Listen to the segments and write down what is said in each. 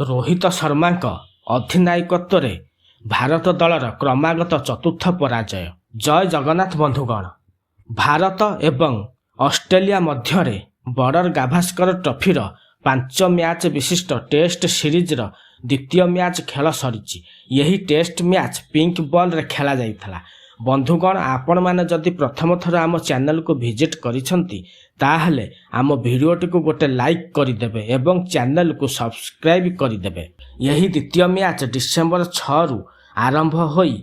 ରୋହିତ ଶର୍ମାଙ୍କ ଅଧିନାୟକତ୍ୱରେ ଭାରତ ଦଳର କ୍ରମାଗତ ଚତୁର୍ଥ ପରାଜୟ। ଜୟ ଜଗନ୍ନାଥ ବନ୍ଧୁଗଣ। ଭାରତ ଏବଂ ଅଷ୍ଟ୍ରେଲିଆ ମଧ୍ୟରେ ବର୍ଡର ଗାଭାସ୍କର ଟ୍ରଫିର 5 ମ୍ୟାଚ୍ ବିଶିଷ୍ଟ ଟେଷ୍ଟ ସିରିଜର ଦ୍ୱିତୀୟ ମ୍ୟାଚ୍ ଖେଳ ସରିଛି। ଏହି ଟେଷ୍ଟ ମ୍ୟାଚ୍ ପିଙ୍କ ବଲ୍ରେ ଖେଳାଯାଇଥିଲା। ବନ୍ଧୁଗଣ, ଆପଣମାନେ ଯଦି ପ୍ରଥମ ଥର ଆମ ଚ୍ୟାନେଲକୁ ଭିଜିଟ୍ କରିଛନ୍ତି, ତାହେଲେ ଆମ ଭିଡ଼ିଓଟିକୁ ଗୋଟେ ଲାଇକ୍ କରିଦେବେ ଏବଂ ଚ୍ୟାନେଲକୁ ସବସ୍କ୍ରାଇବ୍ କରିଦେବେ। ଏହି ଦ୍ୱିତୀୟ ମ୍ୟାଚ୍ ଡିସେମ୍ବର 6ରୁ ଆରମ୍ଭ ହୋଇ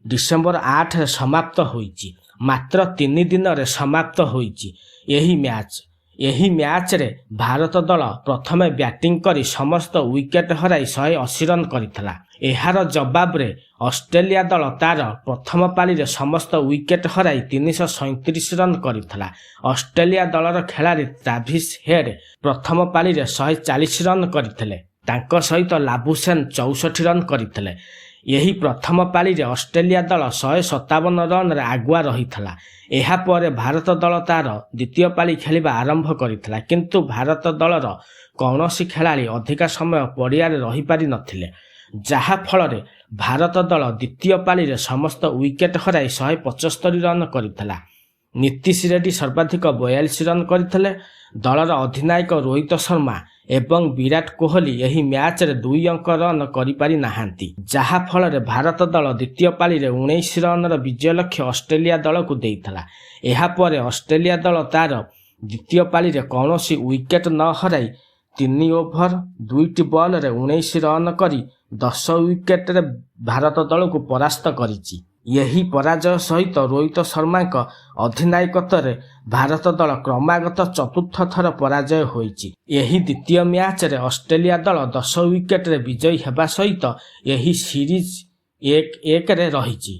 ଡିସେମ୍ବର 8ରେ ସମାପ୍ତ ହୋଇଛି। ମାତ୍ର 3 ଦିନରେ ସମାପ୍ତ ହୋଇଛି ଏହି ମ୍ୟାଚ୍। ଏହି ମ୍ୟାଚ୍ରେ ଭାରତ ଦଳ ପ୍ରଥମେ ବ୍ୟାଟିଂ କରି ସମସ୍ତ ୱିକେଟ୍ ହରାଇ 180 ରନ୍ କରିଥିଲା। ଏହାର ଜବାବରେ ଅଷ୍ଟ୍ରେଲିଆ ଦଳ ତାର ପ୍ରଥମ ପାଳିରେ ସମସ୍ତ ୱିକେଟ୍ ହରାଇ 337 ରନ୍ କରିଥିଲା। ଅଷ୍ଟ୍ରେଲିଆ ଦଳର ଖେଳାଳି ଟ୍ରାଭିସ୍ ହେଡ୍ ପ୍ରଥମ ପାଳିରେ 140 ରନ୍ କରିଥିଲେ। ତାଙ୍କ ସହିତ ଲାବୁସେନ୍ 64 ରନ୍ କରିଥିଲେ। ଏହି ପ୍ରଥମ ପାଳିରେ ଅଷ୍ଟ୍ରେଲିଆ ଦଳ 157 ରନ୍ରେ ଆଗୁଆ ରହିଥିଲା। ଏହାପରେ ଭାରତ ଦଳ ତାର ଦ୍ୱିତୀୟ ପାଳି ଖେଳିବା ଆରମ୍ଭ କରିଥିଲା। କିନ୍ତୁ ଭାରତ ଦଳର କୌଣସି ଖେଳାଳି ଅଧିକା ସମୟ ପଡ଼ିଆରେ ରହିପାରି ନଥିଲେ, ଯାହା ଫଳରେ ଭାରତ ଦଳ ଦ୍ୱିତୀୟ ପାଳିରେ ସମସ୍ତ ୱିକେଟ୍ ହରାଇ 175 ରନ୍ କରିଥିଲା। ନୀତିଶ ରେଡ୍ଡି ସର୍ବାଧିକ 42 ରନ୍ କରିଥିଲେ। ଦଳର ଅଧିନାୟକ ରୋହିତ ଶର୍ମା ଏବଂ ବିରାଟ କୋହଲି ଏହି ମ୍ୟାଚ୍ରେ ଦୁଇ ଅଙ୍କ ରନ୍ କରିପାରି ନାହାନ୍ତି, ଯାହା ଫଳରେ ଭାରତ ଦଳ ଦ୍ୱିତୀୟ ପାଳିରେ 19 ରନ୍ର ବିଜୟ ଲକ୍ଷ୍ୟ ଅଷ୍ଟ୍ରେଲିଆ ଦଳକୁ ଦେଇଥିଲା। ଏହାପରେ ଅଷ୍ଟ୍ରେଲିଆ ଦଳ ତାର ଦ୍ୱିତୀୟ ପାଳିରେ କୌଣସି ୱିକେଟ୍ ନ ହରାଇ 3 ଓଭର 2ଟି ବଲ୍ରେ 19 ରନ୍ କରି 10 ୱିକେଟ୍ରେ ଭାରତ ଦଳକୁ ପରାସ୍ତ କରିଛି। ଏହି ପରାଜୟ ସହିତ ରୋହିତ ଶର୍ମାଙ୍କ ଅଧିନାୟକତ୍ୱରେ ଭାରତ ଦଳ କ୍ରମାଗତ ଚତୁର୍ଥ ଥର ପରାଜୟ ହୋଇଛି। ଏହି ଦ୍ୱିତୀୟ ମ୍ୟାଚ୍ରେ ଅଷ୍ଟ୍ରେଲିଆ ଦଳ 10 ୱିକେଟ୍ରେ ବିଜୟୀ ହେବା ସହିତ ଏହି ସିରିଜ୍ 1-1ରେ ରହିଛି।